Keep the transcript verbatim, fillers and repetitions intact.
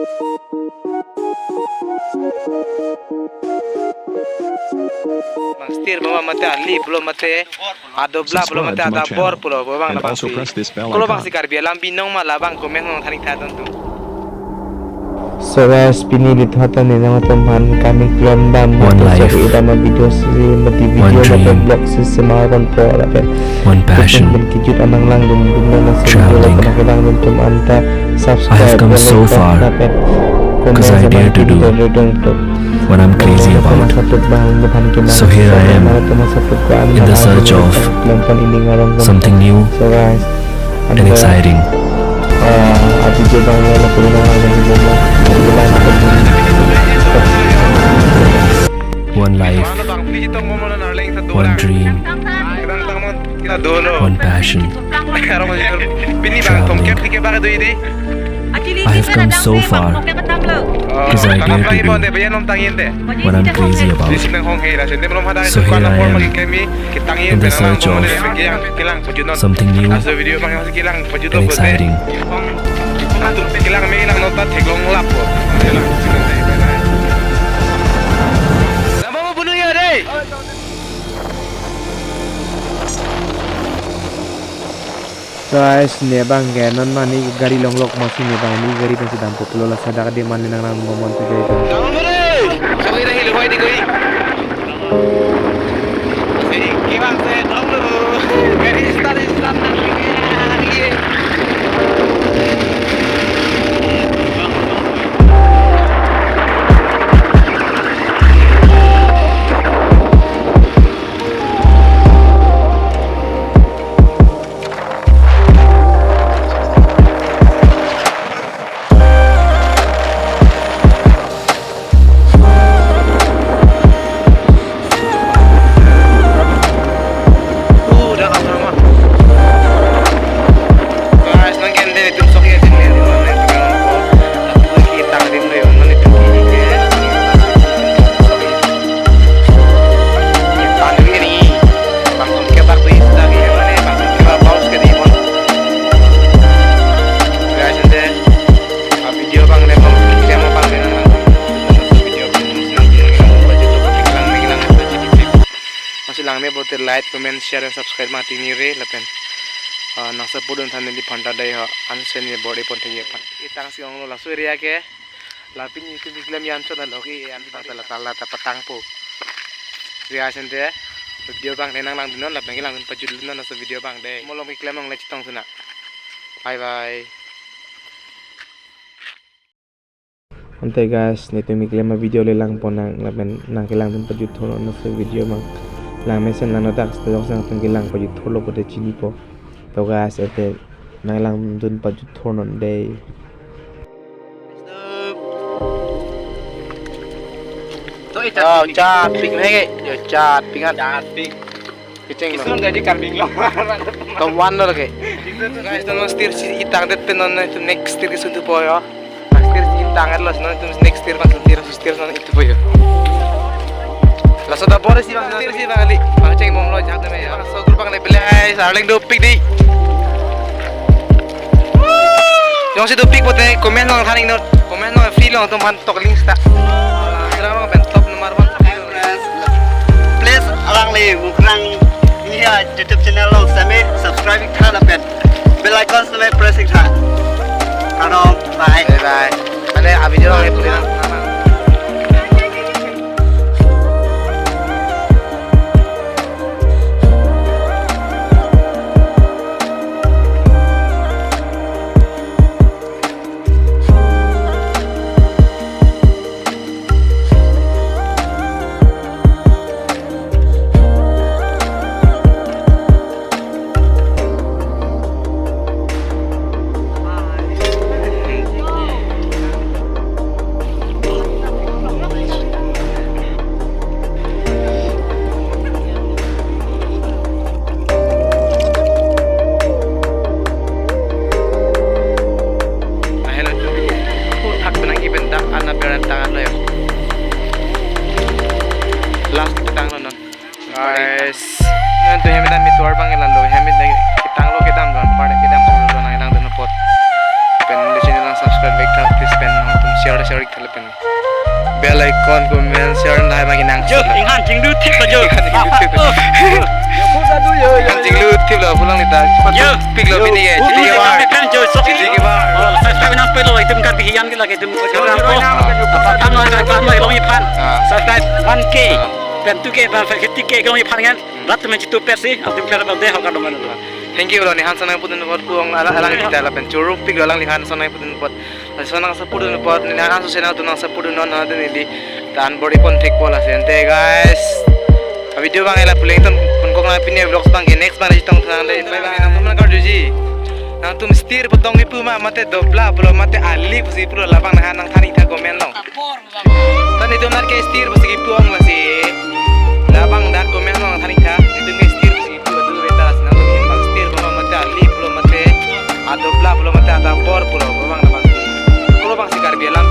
Bang stir bang mate ali pulo mate adobla pulo mate adabor pulo bang. And bang also si press this bell icon. Kolo bang si Karbi alam binong ma labang comment nangthan-ik tha don tum. So guys, pini di thot ani nangtum aphan kami klem dam. One life, video si mati one video lapen dream, vlog si semar kon po lapen one passion, pen kijut amang langdun dun na si video traveling. Lapen langdun tum anta subscribe. I have come so far 'cause I dare to do what I'm crazy about. So here I am in the search of something new and exciting. One life, one dream, one passion, traveling. I have come so far 'cause I dare to do what I'm crazy about. So here I am in the search of something new and exciting. Guys, ne bang ke non mani gari longlok masi ne bang ni gari pensi dampo pulo la sadak de mani nang nang momon tu jai. Masih lang me bote like, comment, share, and subscribe mati nire lapen, ah, nang support dun than neli phanta dei ho, ansen ye bor-i pon thengye pan. Itang si onglo laso area ke. Lapen YouTube keklem yan chot alo ke yan bang tala tala ta patang po. Ria sente video bang ne nang langdun non lapen ke langdun pajut non laso video bang dei. Mo along keklem along le chetong suna. Bye bye. Ante guys, netum keklem avideo le lang pon nang lapen nang kelangdun pajut thon laso video bang. Lang mesen lang nodak sejok sang tum kelang pajut thon lo pote chinipo. To guys, ante nang langdun pajut thon non dei. To ita. Oh, chat pik mege. Yo chat pik an. Chat pik. Kecheng lo. Kisun jadi Karbi Anglong. Top one lo lagi. Guys, non stir si itang det pen non itu next stir kisun tu po yo. Stir si itang lo non itu next stir pas stir stir non itu po yo. Laso ta bor si bang stir si bang ali. Bang ceng mom lo jak de me ya. So grup bang le beli ai sarling dopik di. Jongsi dopik pote comment nangthan-ik non. Comment nang free lo tum aphan tok link sta. Drama pen top number one. Please alangli Mukrang India YouTube channel along seme subscribe ik tha lapen bell icon seme press ik tha. Kardom, bye. Bye bye. Ane avideo along puri nang. Ahelo tu. Thak penang iben dak ana peran tangan lo ya. Last tang lo non. Guys, non tu hemit dan mi tour bang elan lo hemit lagi. Ketang lo kedam don, parde kedam lo nang elang don apot. Pen di channel lang subscribe back tha, please pen nangtum share, share thek lapen bell icon, comment, share nang ma kenang. Jo, inghan jinglu thip lo jo. Inghan jinglu thip lo. Ah, ah, oh. Inghan jinglu thip lo pulang neta. Jo. Pik lo jo, pini ke. Chili ke bar. Kan jo, sok. Chili ke bar. Oh, subscribe nang pelo itum Karbi Hijan ke lagi itum. Jo, jo, jo, jo. Apa kan lo, kan lo, long iphan. Ah. Subscribe one K. Ah. Pen two K, pen fifty K long iphan kan. Hmm. Rat temen chitu pesi, atum kar bang deh, hokar dong kan. Thank you lo, ne han sonai pudun pot pu-ong ala-, alangliphan lapen choro pik lo alangliphan sonai pudun pot. Lason nang support dun pot, ne han so channel atum nang support dun non, non dun ili. Tan bor ipon thek pol ase ante guys. A video abang ela pulang ton pon kok nang pini vlogs abang ke next abang chetong thang dei. Bye bye. Nangtum nang karjuji. Nangtum stir potong ipu ma mate dobla pulo mate ali pusi pulo labang nang nang than ik tha comment along. Tan itum nat ke stir pusi kipu-ong lasi. Labang dak comment along than ik tha. Itum ke stir pusi kipu adu beta lasi nangtum hin bang stir pulo mate ali pulo mate adobla pulo mate adabor pulo pulo bang labang si. Pulo bang si Karbi alam